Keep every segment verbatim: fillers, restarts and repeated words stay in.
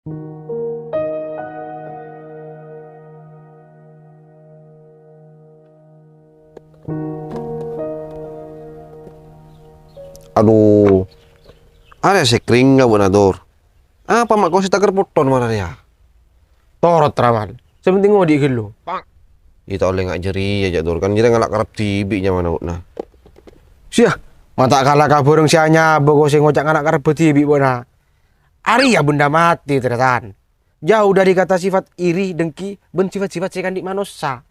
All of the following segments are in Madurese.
Adu, arèya sè kèngèng bâ'na, Dur. Apa ma' kosè ta' kerpotton mara rèya? Torot, Rawan. Sè pentèng odi' ghâllu. Iyâ, ta' ollè nga' jârèya, jâ', Dur. Kan jârèya ngala' karep dhibi' nyamana bâ'na. Siya, ma' ta' kala ka bhârâng sè anyabâ kosè ngoca' ngala' karep dhibi' bâ'na. Arèya bhândhâ matè, tarètan. Jâu dhâri kata sifat iri, dengki, bân sifat-sifat sè andi' manossa.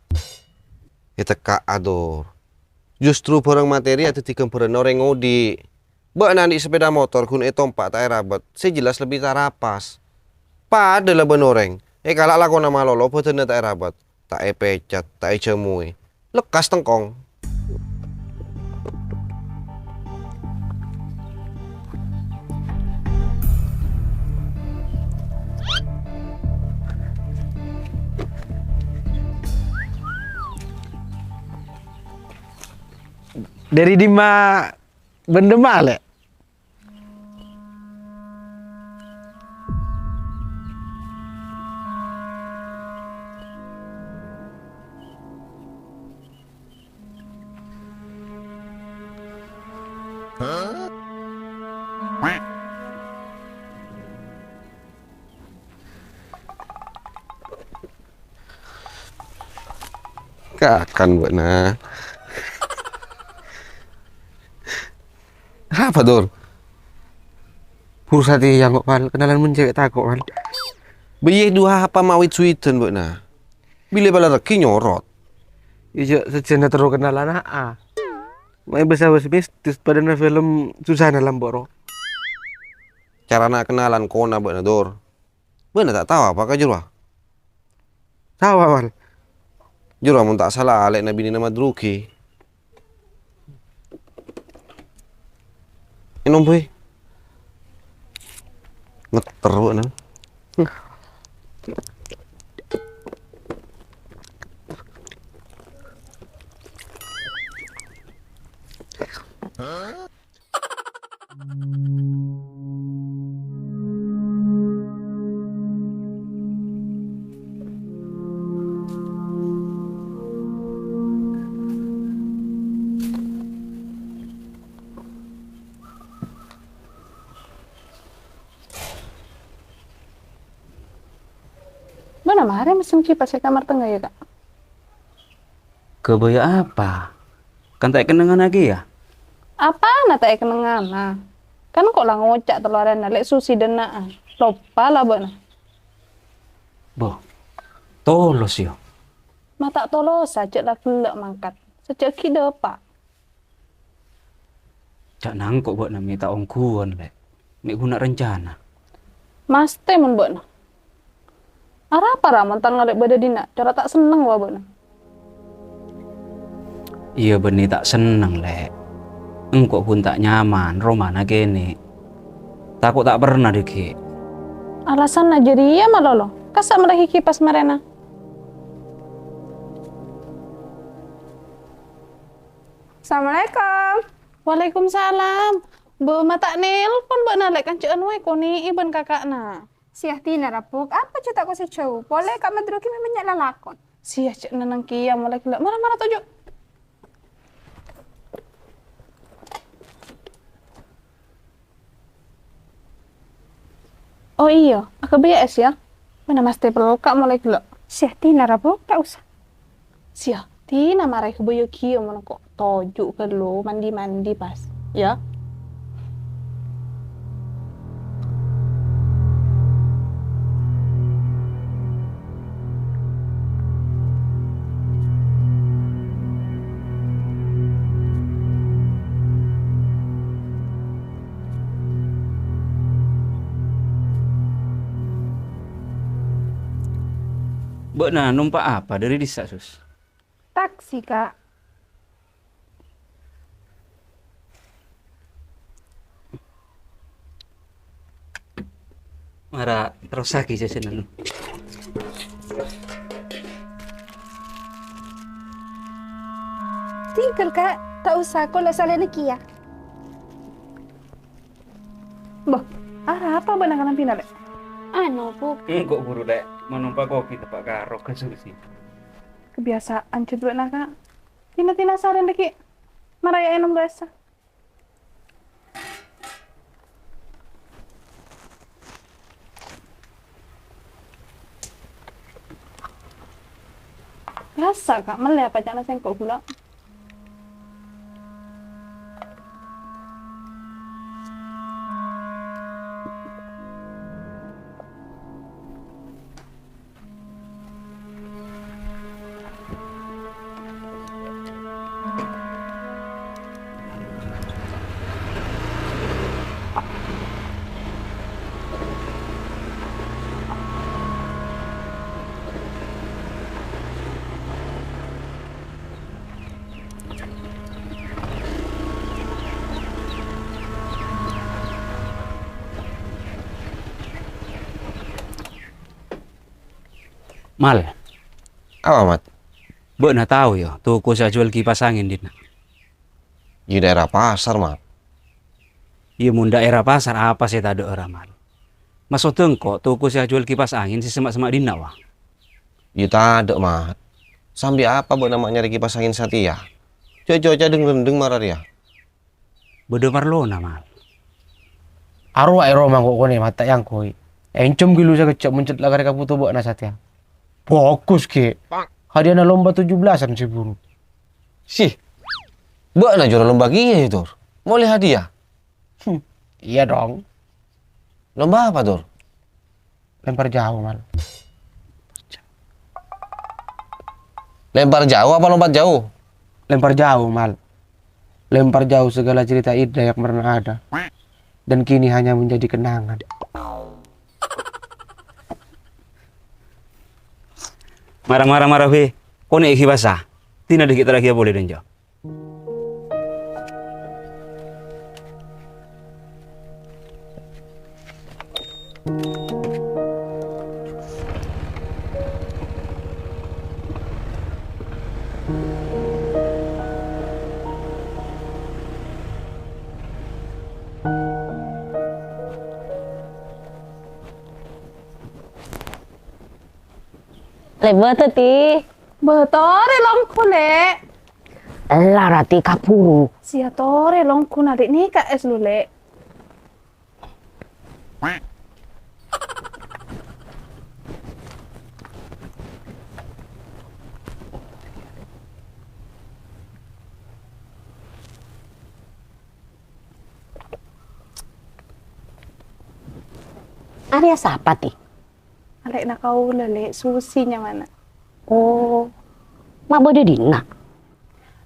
Ètekka'a, Dur. Justru bhârâng matè rèya dhâddhi ghâmbhârânna orèng odi'. Bâ'na andi' sapèda motor ghun ètompa' ta' èrabât, sè jelas lebbi ta' rapas. Padâ la bân orèng, èkala' lakona malolo bhâdhânna ta' èrabât, ta' èpècat, ta' èjâmowè. Lekkas tengkong. Dhâri dimma bân dimma, Lè'? Kakan bâ'na. Apa, Dur? Pur satèya kok, Pal. Kenalan mon cewek tako', Pal. Bâyâ duwâ' apa ma' wit-suwidan bâ'na? Bilâ pala règhi nyorot. Iyâ, sajjhâna terro kenalan, a. Ma' bâsa-bâsa mistis, padâna film Susana Lamboro. Carana kenalan kona bâ'na, Dur. Bâ'na ta' tao apa ka jârowa? Tao, Wal. Jârowa mon ta' sala alè'na binèna Madrugi. Ènom, Boy. Ngetter bâ'na. Bâ'na marè mesen kipas è kamar tengnga, yâ, Ka'? Ghâbâyâ apa? Kan ta' èkennengngana kèya. Apana ta' èkennengngana? Kan engko' la ngoca' tello arèna, Lè', Susi dâ' enna'a. Loppa la bâ'na? Bo, tolos, yâ. Ma' ta' tolosa, jhâ' la ghellâ' mangkat. Sajjhâ ghi' dâpa'. Jhâ' nangko' bâ'na mè' ta' ongghuwân, Lè'. Mè' ghuna rencana. Mastè mon bâ'na. Arapa ra mon tang Lè' bâdâ dinna', cara ta' senneng wa bâ'na. Iyâ, bânnè ta' senneng, Lè'. Engko' ghun ta' nyaman romana kènè'. Tako' ta' perna dhâggi'. Alasanna jârèya malolo. Kassa' mellèaghi kipas marèna. Assalamualaikum. Waalaikumsalam. Bo, ma' ta' nelpon bâ'na, Lè', kanca'an wae konè'è bân kaka'na. Siya, dina rabbuk, apa jhâ' ta' kosè jâu? Polè ka Madrugi mè' bânnya' lalakon. Siya, jhâ' nenneng kèya molaè ghellâ'. Mara, mara, toju'. Oh iyâ, aghâbâyâ es yâ. Bâ'na mastè pelka' molaè ghellâ'. Siya, dina rabbuk, ta' osa. Siya, dina mara aghâbâyâ kèya mon engko' toju' ghâllu mandi-mandi pas, yâ. Bâ'na nompa' apa dhâri dissa', Sus? Taksi, Ka'. Mara terrossaghi sè sennengnga. Tinggal, Ka'. Ta' osa, kaulâ salèna kèya. Bo, arapa bâ'na kalambhina, Lè'? Anu, Bu. Engko' buru, Lè'. Monompa kopi teppa' karo ka Susi. Kebiasaan jâ' duwâ'na, Ka'. Tina-tina sarèn dhâggi' maraya ènom rasa. Rasa, Ka', mellè apa ca'na sèngko' ghulâ. Mal. Apa, Mat? Bâ'na tao, yâ, toko sè ajhuwâl kipas angin dinna'? Iyâ, daerah pasar, Mat. Iyâ, mon daerah pasar, apa sè tadâ' ra, Mal? Maksodda engko' toko sè ajhuwâl kipas angin sè semma'-semma' dinna', wa? Iyâ, tadâ', Mat. Sambi apa bâ'na ma' nyarè kipas angin satèya? Jhâ' cuaca dhâng-rendhâng mara rèya. Bâdâ parlona, Mal. Arowa è roma engko' konè mata èangghuy. Ènjhâm ghi' lu sakejjhâ' mon cè' la karè kabhuto bâ'na satèya. Bhâghus, ghi. Hadiahna lomba tujuh belasan sè buru. Sih, bâ'na juru lomba kèya, yâ, Tor? Molè hadiah? Hmm, iyâ, dong. Lomba apa, Tor? Lempar jauh, Mal. Lempar jauh apa lompat jauh? Lempar jauh, Mal. Lempar jauh segala cerita indah yang pernah ada. Dan kini hanya menjadi kenangan. Mara, mara, mara, wè. Konè' ghi' bâsa. Tina dhâggi' taraghiyâ polè, Denjo. Lè' bâto, Ti. Bâto rè longghu, Lè'. Ella, ra, Ti, kabhuru. Sèya torè longghu nalè' nèka es lu, Lè'. Arèya sapa, Ti? Alè'na kaulâ, Lè', Susi nyamana. Oh, ma' bâdâ dinna'?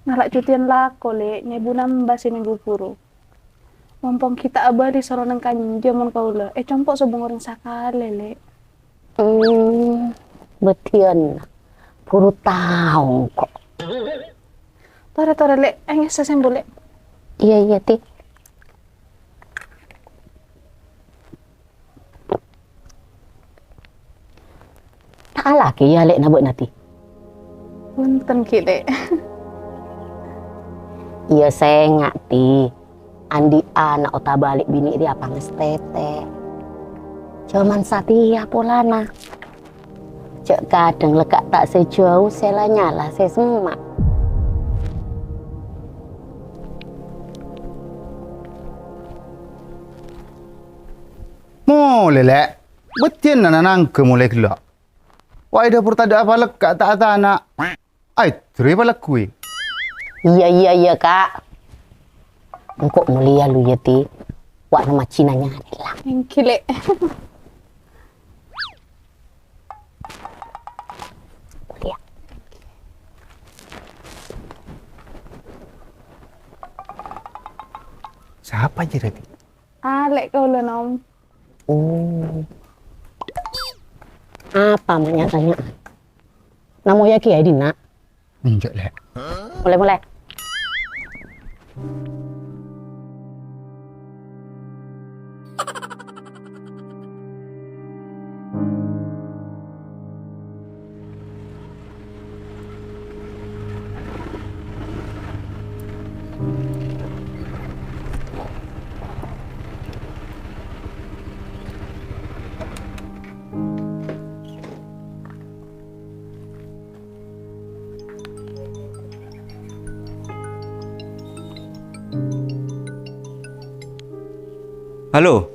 Ngala' cutiyân lako, Lè', nyèbu nambâ sèmènggu buru. Mompong ghi' ta' abâli soro neng kanja mon kaulâ, ècompo' sobung orèng sakalè, Lè'. Hmm, bâdhiyân. Buru tao engko'. Torè, torè, Lè', èngèssa sèmbu, Lè'. Iyâ, iyâ, Ti. Ta' alakè, yâ, Lè', na bâ'na, Ti? Bhunten, ghi, Lè'. Iyâ, sènga', Ti. Andi' ana' otabâ lè' binè' rèya pangastètè. Jhâman satèya polana. Jhâ' kadhâng lekka' ta' sè jhâu, sè la nyala sè semma'. Molè, Lè'. Bâdhiyân na-, nangghâ molè ghellâ'. Wa' è dâpor tadâ' apa lekka' ta' atana'. Aèdhuri palagguwi. Iyâ, iyâ, iyâ, Ka'. Engko' molèya lu, yâ, Ti. Wa' na majjhina nyarè la. Èngghi, Lè'. Molèya. Sapa jârèya, Ti? Alè' kaulâ, Nom. Oh. Apa ma' nya-tanya'an? Namoyya kèya è dinna'? Enjâ', Lè'. Molè, molè. Halo?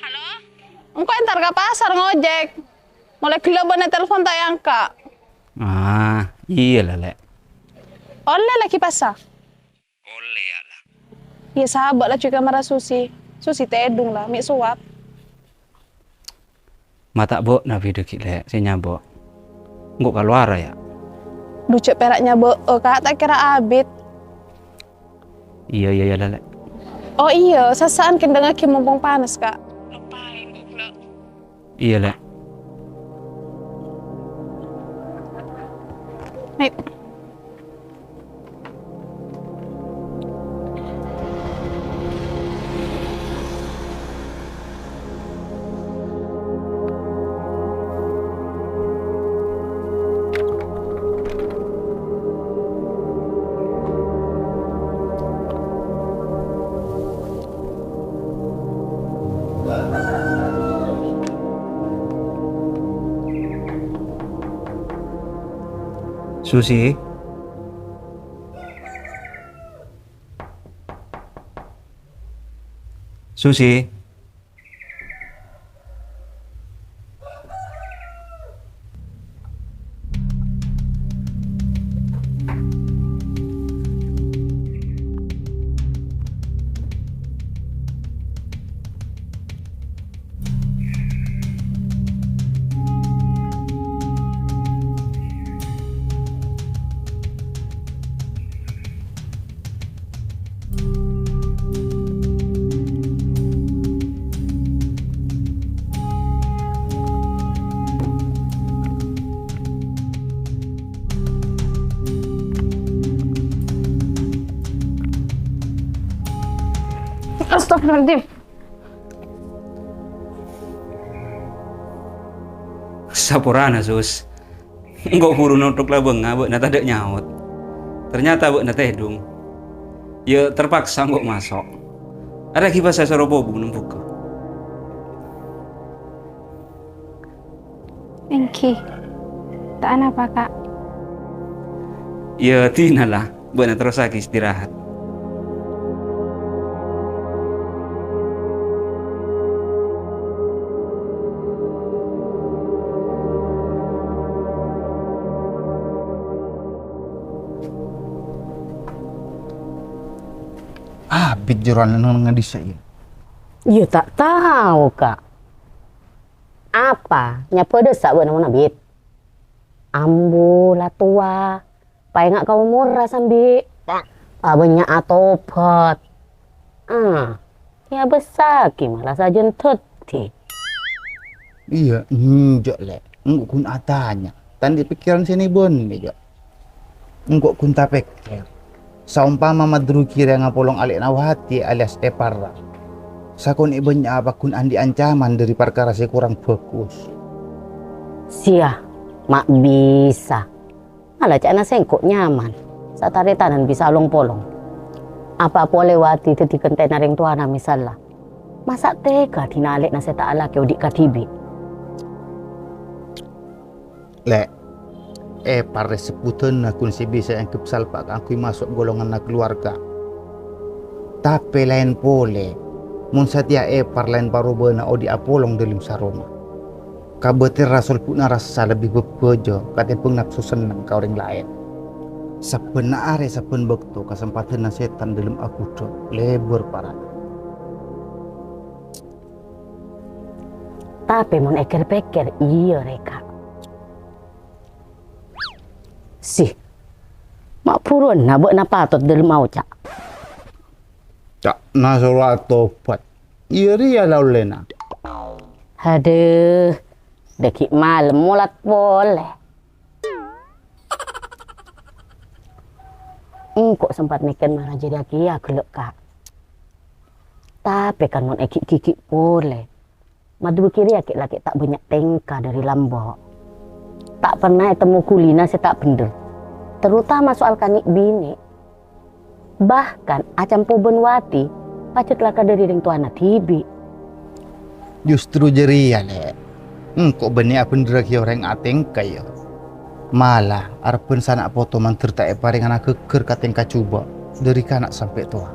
Halo? Engko' entar ka pasar ngojek. Molaè ghellâ' bâ'na telpon ta' èangka'. Ah, iyâ la, Lè'. Ollè la ghi' pasa? Ollè, yâ, la. Iyâ, sabâ' laju ka kamarra Susi. Susi tèdung, la, mè' sowat. Ma' ta' bâ'na bhidhâ ghi', Lè', sè nyabâ'. Engko' kalowara, yâ. Dhu, jhâ' pèra' nyabâ'â, Ka', ta' kèra abit. Iyâ, iyâ, iyâ, la, Lè'. Oh, iyâ, sasa'an kendhângngaghi mompong panas, Ka'. Iyâ, Lè'. Ayo. Susi? Susi? Astagfirullahaladzim. Saporana, Sus. Engko' buru nothok labângnga, bâ'na tadâ' nyaot. Ternyata bâ'na tèdung. Yâ, terpaksa engko' maso'. Arèya ghi' pas èsoro pobu nembuka. Èngghi. Ta' anapa, Ka'? Yâ, dinala. Bâ'na terrossaghi istirahat. Abit jeroan neng, neng dissa' iyâ? Iyâ, ta' tao, Ka'. Apa? Nyabâ dâssa' bâ'na mon abit? Ambu la towa, paènga' ka omorra sambi'. Abânnya' atobhât. Ah, èabâssaghi mala sajân dhâddhi. Iyâ, enjâ', Lè'. Engko' ghun atanya. Ta' andi' pèkkèran sè nè-bânnè, jâ'. Engko' ghun tapèkkèr. Saompama Madru Kiri ngapolong alè'na Wati alias èparra, sakonè' bânnya' apa ghun andi' ancaman dhâri parkara sè korang bhâghus. Siya, ma' bisa. Mala ca'na sèngko' nyaman, sataretanan bisa long-polong. Apa polè Wati dhâddhi ghântèna rèng towana mèsalla? Masa' tega dina alè'na sè ta' alakè odi' kadhibi'? Lè', èparra sebbhudhânna ghun sè bisa èangghep salpa' kaangghuy maso' golonganna kalowarga. Tapè laèn polè, mon satèya èpar laèn parobâna odi' apolong dâlem saroma. Kabâtèrra solbu'na rassa lebbi bhâbhâjâ katèmbhâng napso senneng ka orèng laèn. Sabbhân arè, sabbhân bâkto kasempadanna sètan dâlem aghudhâ lèbâr parana. Tapè mon èkèr-pèkkèr, iyâ rèya, Ka'. Sih, ma' buruwânna bâ'na patot dâlem aoca'. Ca'na soro atobhât. Iyâ rèya la ollèna. Adhu, dâgghi' malem molat polè. Engko' sempat mèkkèr mara jârèya kèya ghellâ', Ka'. Tapè kan mon èghi'-ghighi' polè. Madru Kiri ghi' lakè' ta' bânnya' tèngka dâri lambâ'. Ta' perna ètemmo ghulina sè ta' bhendher, terutama soal kanè' binè'. Bahkan acampo bân Wati pajhât la kadâri rèng towana dhibi'. Justru jârèya, Lè'. Engko' bânnè abhendherraghi orèng atèngka, yâ. Mala, arebbhân sana' poto mandhâr ta' èparèngana ghâgghâr ka tèngka jhubâ' dâri kana' sampè' towa.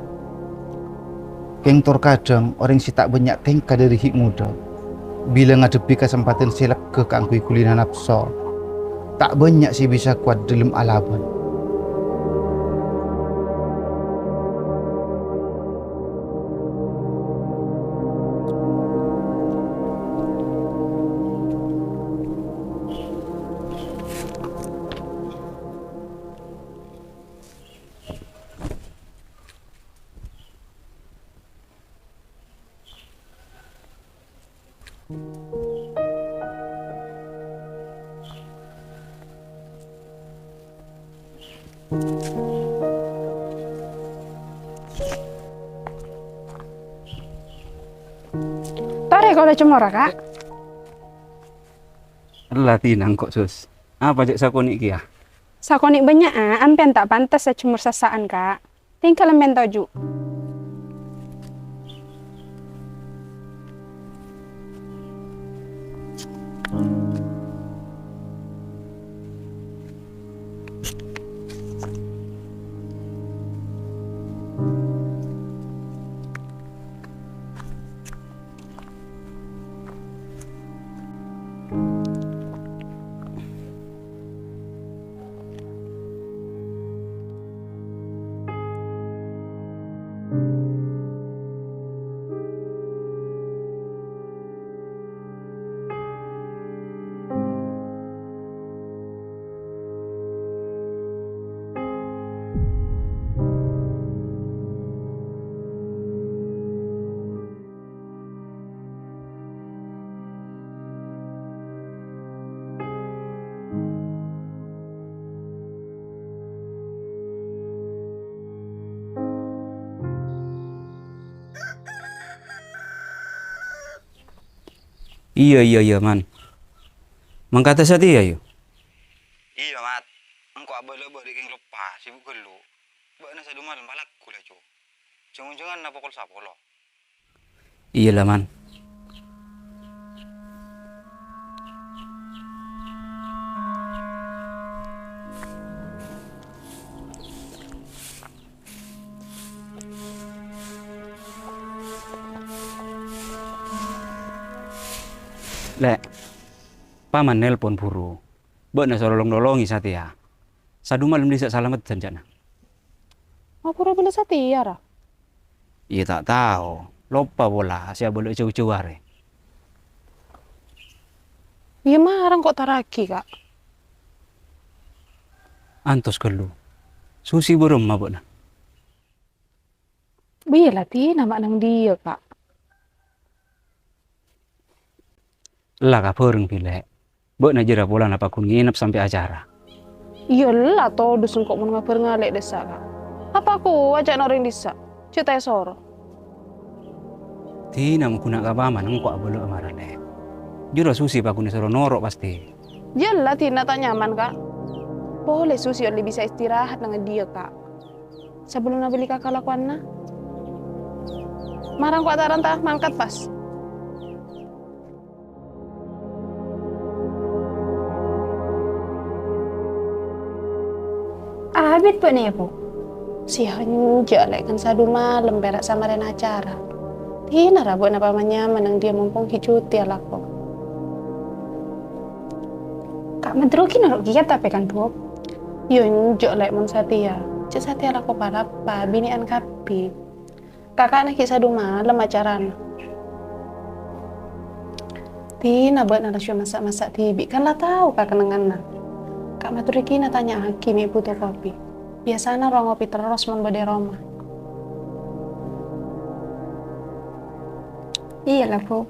Kèng tor kadhâng orèng sè ta' bânnya' tèngka dhâri ghi' ngodâ, bilâ ngadhebbhi kasempadhân sè legghâ kaangghuy ghulina napso, ta' bânnya' sè bisa kowat dhâlem alabân. Torè kaulâ cemmorra, Ka'. Ella, Dina, engko', Sus. Apa jhâ' sakonè' kèya? Sakonè' bânnya'a, ampèyan ta' pantes ajemmor sassa'an, Ka'. Tèngka lem bento ju'. Iyâ, iyâ, iyâ, Man. Mangkadhâ satèya, yâ? Iyâ, Mat. Engko' abâlâ bâri' kèng loppa, sibuk ghâllu. Bâ'na sadhumalem palagghu laju. Jâng-onjânganna pokol sapolo. Iyâ la, Man. Lè', Paman nelpon buru. Bâ'na soro long-nolongè satèya. Sadhumalem dissa' salameddhân, ca'na. Mapora bâlâ satèya, ra? Iyâ, ta' tao. Loppa pola sè abâlâ jâu-jâu arè. Iyâ, mara engko' tarraghi, Ka'. Antos ghâllu. Susi bârâmma bâ'na? Biyâ la Dina ma' neng dhiyâ, Ka'. Ella kabhâreng, Bilè. Bâ'na jârèya polana pagghun ngènep sampè' acara. Iyâ la todus engko' mon ngabhâr ngalè' dissa', Ka'. Apa kowat ca'na orèng dissa'? Jhâ' ta' èsoro. Dina magghuna ka Paman engko' abâlâ'â mara, Lè'. Jârèya Susi pagghun èsoro noro' pastè. Iyâ la Dina ta' nyaman, Ka'. Polè Susi ollè bisa istirahat neng dhiyâ, Ka'. Sabellunna bâli ka kalakowanna. Mara engko' ta'-ranta mangkat pas. Abit bâ'na, Bu? Sè enjâ' Lè' kan sadhumalem pèra' samarèna acara. Dina ra bâ'na Paman nyaman neng dhiyâ mompong ghi' cuti alako. Ka' Madrugi noro' kèya tapè kan, Bu? Iyâ enjâ' Lè' mon satèya. Jhâ' satèya alako palappa, binè'an kabbhi. Kaka'na ghi' sadhumalem acarana. Dina bâ'na la sè massa'-massa' dhibi', kan la tao kakennengnganna. Ka' Madrugi na tanya'aghi mè' bhuto kopi. Biyasana rowa ngopi terros mon bâdâ è roma. Iyâ la, Bu.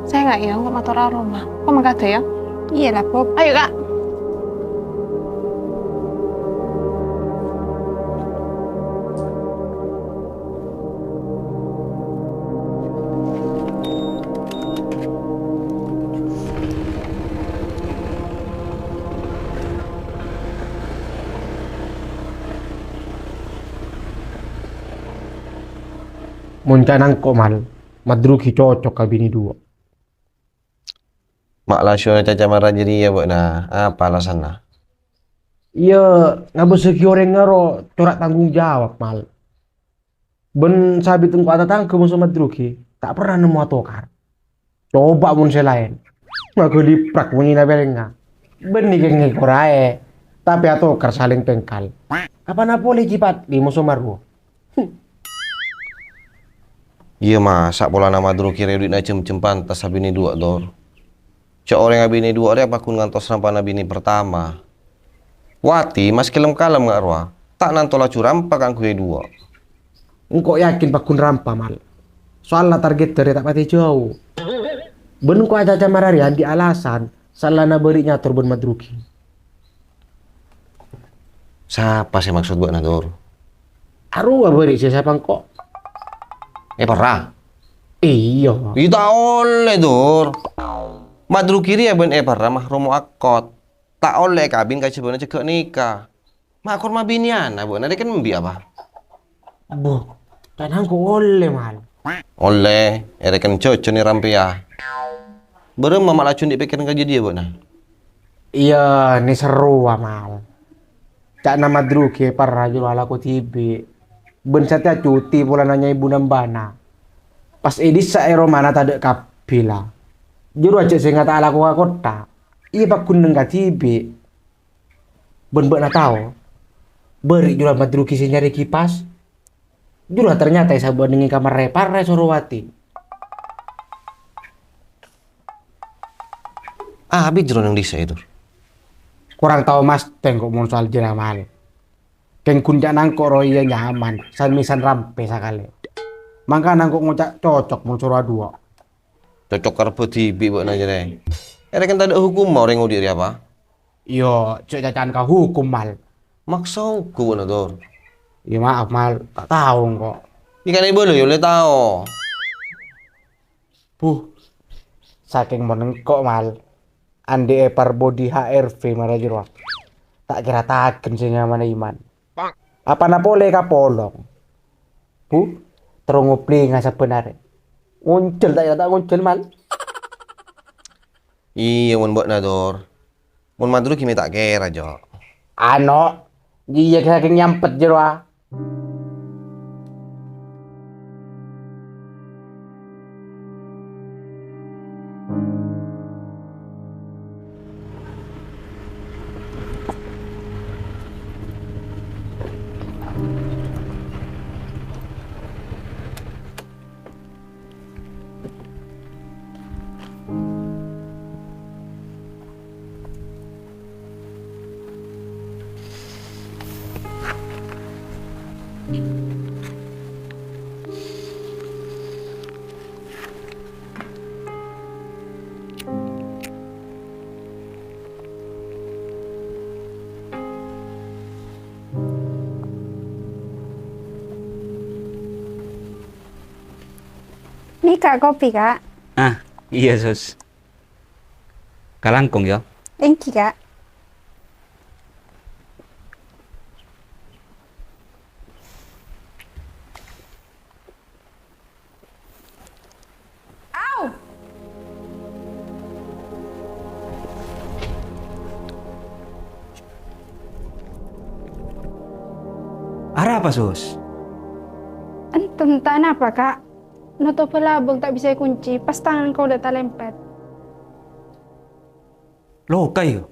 Sènga' yâ, engko' mator ka roma. Engko' mangkat yâ. Iyâ la, Bu. Ayo, Ka'. Mon ca'na engko', Mal, Madrugi cocok ka binè duwâ'. Ma' la soro caca mara jârèya bâ'na, apa alasanna? Iyâ, ngabâssaghi orèngnga ro cora' tanggung jawab, Mal. Bân sabit engko' atatangghâ moso madrugi, ta' perna nemmo atokar. Coba mon sè laèn. Maghâliprak bhunyina pèlèngnga. Bânnè kèng ngèkor aè, tapè atokar salèng tèngkal. Apana polè Cipatli moso marowa? Iyâ, masa' polana madrugi rèya duwâ'na jhem-jhem pantes abinè duwâ', Dor. Jhâ' orèng abinè duwâ' rèya paggun ngantos rampana binè partama. Wati maskè lem-kalem nga' rowa, ta' nanto laju rampa kaangghuy è duwâ'. Engko' yakin paggun rampa, Mal. Soalla targetta rèya ta' patè jâu. Bân engko' acaca mara rèya andi' alasan, saellana bâri' nyator bân madrugi. Sapa sè maksod bâ'na, Dor? Arowa bâri' sè sapa engko'? Èparra? Iyâ. Iyâ ta' ollè, Dor. Madrugi rèya bân èparra mahromo akad. Ta' ollè èkabin kajhâbhâna jhâghâ' nèka. Ma' kor mabinèyana bâ'na rèken embi' apa? Buh, ta' nangko' ollè, Mal. Ollè, èrèken jhâjhân èrampèya. Bârâmma ma' laju andi' pèkkèran kajâdiyâ bâ'na? Iyâ, nèserrowa, Mal. Ca'na madrugi èparra jârowa alako dhibi'. Bân satèya cuti polana nyabuna embana. Pas è dissa' è romana tadâ' kabbhi la. Jârowa jhâ' sè ngata' alako ka kottha. Iyâ paggun neng kadhibi'. Bân bâ'na tao, bâri' jârowa madrugi sè nyarè kipas. Jârowa ternyata è sabâ' neng è kamarra èparra èsoro wati. Abit jârowa neng dissa' ètor. Korang tao mastè engko' mon soal jârèya, Mal. Kèng ghun ca'na engko' rowa iyâ nyaman, san-mèsan rampè sakalè. Mangkana engko' ngoca' cocok mon soro aduwâ'. Cocok karebbhâ dhibi' bâ'na jârèya. Èrèken tadâ' hokomma orèng odi' rèya, apa? Iyâ, jhâ' caca'an ka hokom, Mal. Maksa ongghu bâ'na, Dor. Iyâ, maaf, Mal. Ta' tao engko'. Iyâ, kan èbâlâ iyâ ollè tao. Buh, sakèng mon engko', Mal. Andi' èpar bodi H R V mara jârowa. Ta' kèra taghân sè nyamana Iman. Apana polè kapolong. Buh, terro ngoplènga sabbhân arè. Ngonjhâl ta' kèra ta' ngonjhâl, Mal. Iyâ, mon bâ'na, Dor. Mon madrugi mè' ta' kèra, Jo. Ano, iyâ sakèng nyampet jârowa. Nèka kopi, Kak. Ah, iyâ, Sus. Kalangkong, yâ? Èngghi, Kak. Au! Arapa, Sus? Enten, ta' napa, Kak. Notobhâ labâng ta' bisa èkoncè, pas tangan kaulâ talèmpèt. Loka, yâ?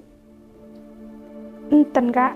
Enten, Kak.